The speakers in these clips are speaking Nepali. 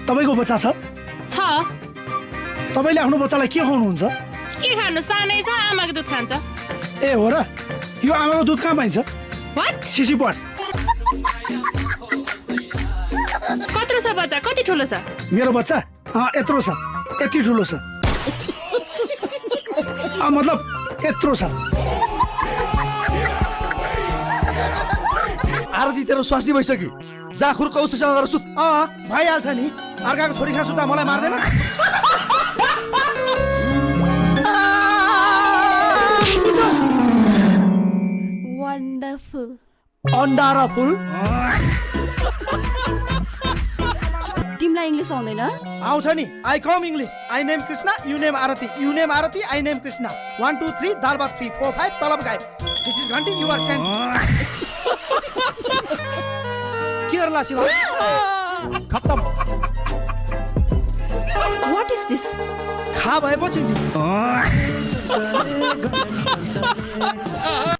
तपाईको बच्चा छ? छ। तपाईले आफ्नो बच्चालाई के खुवाउनुहुन्छ? के खानु सानै छ आमाको दुध खान्छ। ए हो र? यो आमाको दुध कहाँ पाइन्छ? व्हाट? सिसिपट। कत्रो छ बच्चा? कति ठुलो छ? मेरो बच्चा यत्रो छ, यति ठुलो छ। मतलब यत्रो छ। आरती तेरो स्वास्नी भइसक्यो। जा खुर कौशसँग गरेर सुत। भइहाल्छ नि। अर्काको छोरीसँग सुत्दा मलाई मार्दैन? वन्डरफुल। वन्डरफुल। तिमीलाई इङ्ग्लिस आउँदैन? आउँछ नि। I com English. I name Krishna, you name Aarti, you name Aarti, I name Krishna. 1 2 3 दाल भात 3 4 5 तलब गायब। दिस इज घन्टी, यु आर चेन्ज। के गर्ला शिवा? खत्तम। What is this? खा भएपछि नि।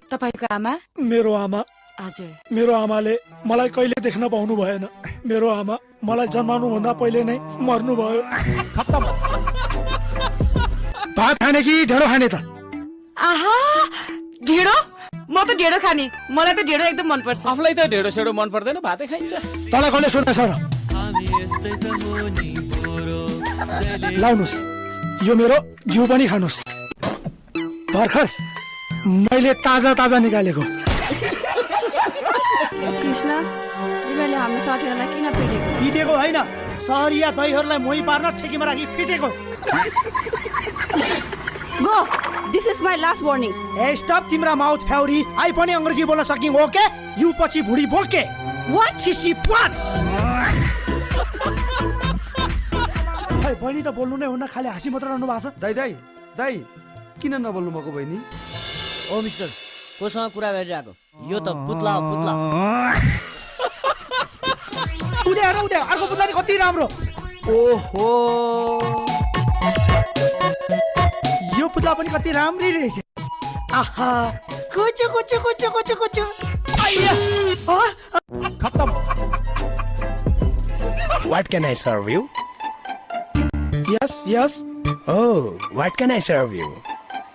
तपाईको आमा? मेरो आमा। हजुर। मेरो आमाले मलाई कहिले देख्न पाउनु भएन। मेरो आमा मलाई जन्माउनु भन्दा पहिले नै मर्नु भयो। खत्तम। भात खाने कि ढेँडो खाने त? आहा, ढेँडो? म त ढेँडो खाने। मलाई त ढेँडो एकदम मन पर्छ। आफुलाई त ढेँडो सेडो मन पर्दैन, भातै खाइन्छ। तँलाई कसले सोध्दैछ र? लाउनुस्, यो मेरो घिउ पनि खानुस्। भर्खर मैले ताजा ताजा निकालेको। कृष्ण, तिमीले हाम्रो साथीहरूलाई किन पिटेको? पिटेको होइन, सहरिया दहीहरूलाई मोही पार्न ठेकीमा राखी पिटेको। Go, this is my last warning. ए स्टप तिम्रा माउथ फ्याउरी। आई पनि अंग्रेजी बोल्न सकिङ ओके? यु पछि भुडी बोके। व्हाट? छिसी पात। खै बहिनी त बोल्नु नै हुन्न, खाली हाँसी मात्र रहनु भएको छ। दाइ दाइ दाइ किन नबोल्नु भएको बहिनी? ओ मिस्टर, कोसँग कुरा गरिरहेको? यो त पुतला हो, पुतला। उड्या अर्को पुतला नि कति राम्रो। ओहो, यो पुतला पनि कति राम्री रहेछ। आहा, कुचु कुचु कुचु कुचु कुचु। आइया, खत्तम। What can I serve you? Yes, yes. Oh, what can I serve you?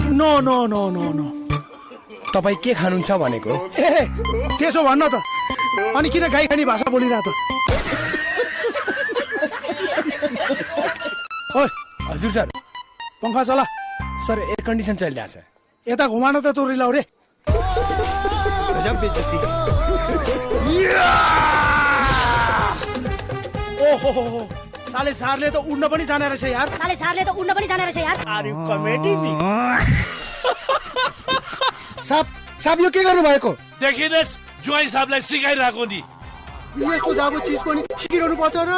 No, no, no, no, no. तपाईँ के खानुहुन्छ भनेको? ए, त्यसो भन्न त। अनि किन गाई खानी भाषा बोलिरह त? ओइ, हजुर सर। पंखा चला। सर एयर कन्डिसन चलिरहेको छ। यता घुमान त तोरी लाउ रे। ओहो, साले झारले त उड्न पनि जाने रहेछ यार। Are you comedy me? साहब यो के गर्नु भएको? देखिनस्, ज्वाइँ साहबलाई सिकाइरहेको नि। यस्तो जाबो चिज पनि सिकिरहनु पर्छ र।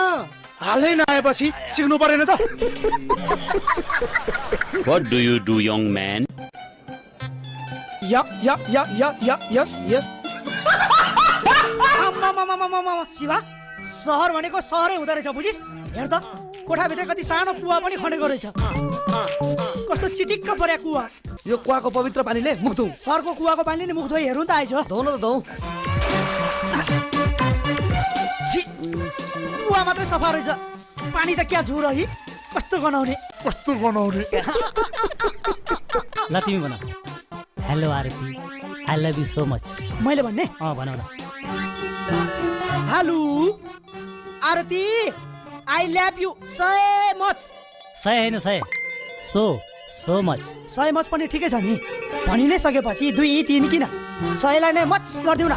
हालै नआएपछि सिक्नु परेन त? What do you do, young man? Yes. Shiva, सहर भनेको सहरै हुँदो रहेछ बुझिस? हेर त, कोठाभित्र कति सानो कुवा पनि खनेको रहेछ। कस्तो चिटिक्क पर्या कुवा। यो कुवाको पवित्र पानीले मुख धुऊ। सरको कुवाको पानीले मुख धोइ हेर्नु त आइछ। धौ न त धौ। कुवा मात्रै सफा रहेछ, पानी त क्या झुर है। कस्तो गनाउने। ल तिमी भन। Hello Aarti, I love you so much. मैले भन्ने? भन न। Hello Aarti, I love you so much. 100 हैन 100, सो मच। 100 मच पनि ठिकै छ नि। भनि नै सकेपछि 2 3 किन? 100 लाई नै मच गर्दिउ न।